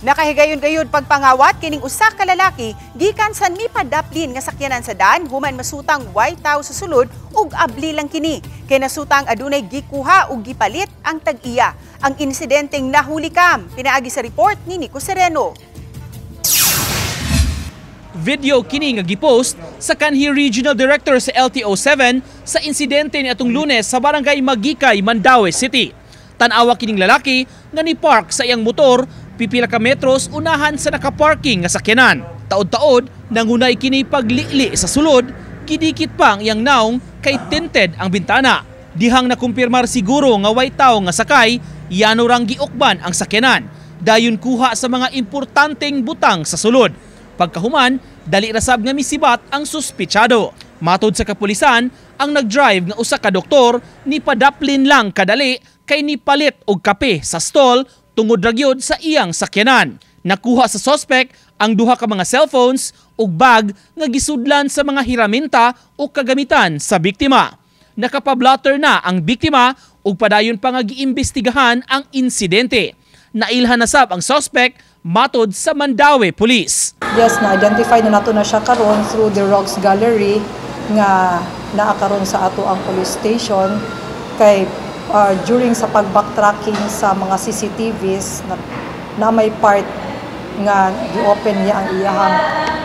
Nakahigayon gayud pagpangawat kining usa ka lalaki gikan sa nipadaplin nga sakyanan sa daan human masutang way tawo sa sulod ug abli lang kini. Kay nasutang adunay gikuha ug gipalit ang tag-iya. Ang insidenteng nahuli kam pinaagi sa report ni Nico Sereno. Video kini nga gipost sa kanhi Regional Director sa LTO 7 sa insidente ni atong Lunes sa Barangay Magikay, Mandaue City. Tan-awa kining lalaki nga ni park sa iyang motor pipila ka metros unahan sa nakaparking nga sakyanan. Taod-taod, nangunay kini paglili sa sulod, gidikit pa ang iyang naong kay tinted ang bintana. Dihang nakumpirmar siguro nga way tawo nga sakay, yano rang giukban ang sakyanan. Dayon kuha sa mga importanteng butang sa sulod. Pagkahuman, dali rasab nga misibat ang suspitsado. Matod sa kapulisan, ang nagdrive nga usa ka doktor ni padaplin lang kadali kay nipalit og kape sa stall tungod ra gyud sa iyang sakyanan. Nakuha sa suspect ang duha ka mga cellphones ug bag nga gisudlan sa mga hiraminta o kagamitan sa biktima. Nakapablatter na ang biktima ug padayon pa nga giimbestigahan ang insidente. Nailhan na sab ang suspect matod sa Mandaue Police. Yes, na-identify na nato na siya karon through the Rogues Gallery nga naa karon sa ato ang police station kay during sa pag-backtracking sa mga CCTVs na may part nga gi-open niya ang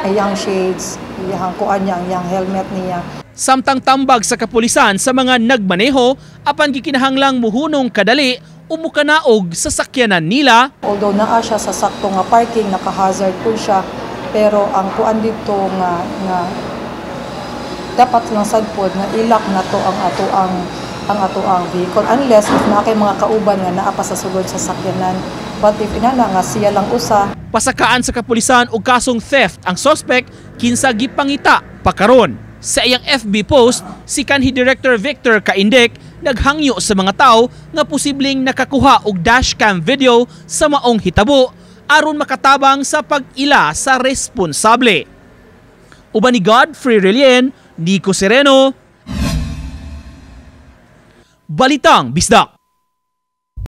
iyang shades, iyahang kuan niya, ang iyang helmet niya. Samtang tambag sa kapulisan sa mga nagmaneho apan gikinahanglang muhunong kadali o mukanaog sa sakyanan nila. Although naa siya sa sakto nga parking, naka-hazard po siya, pero ang kuan dito nga dapat lang sad pod nga i-lock na to ang ato ang vehicle unless if naa kay mga kauban nga naa pa sa sulod sa sakyanan. But if inana nga siya lang usa. Pasakaan sa kapulisan og kasong theft ang suspect kinsa gipangita pa karon. Sa iyang FB post, si kanhi Director Victor Caindec naghangyo sa mga tao nga posibleng nakakuha og dashcam video sa maong hitabo aron makatabang sa pag-ila sa responsable. Uban ni Godfrey Relien, Nico Sereno, Balitang Bisdak.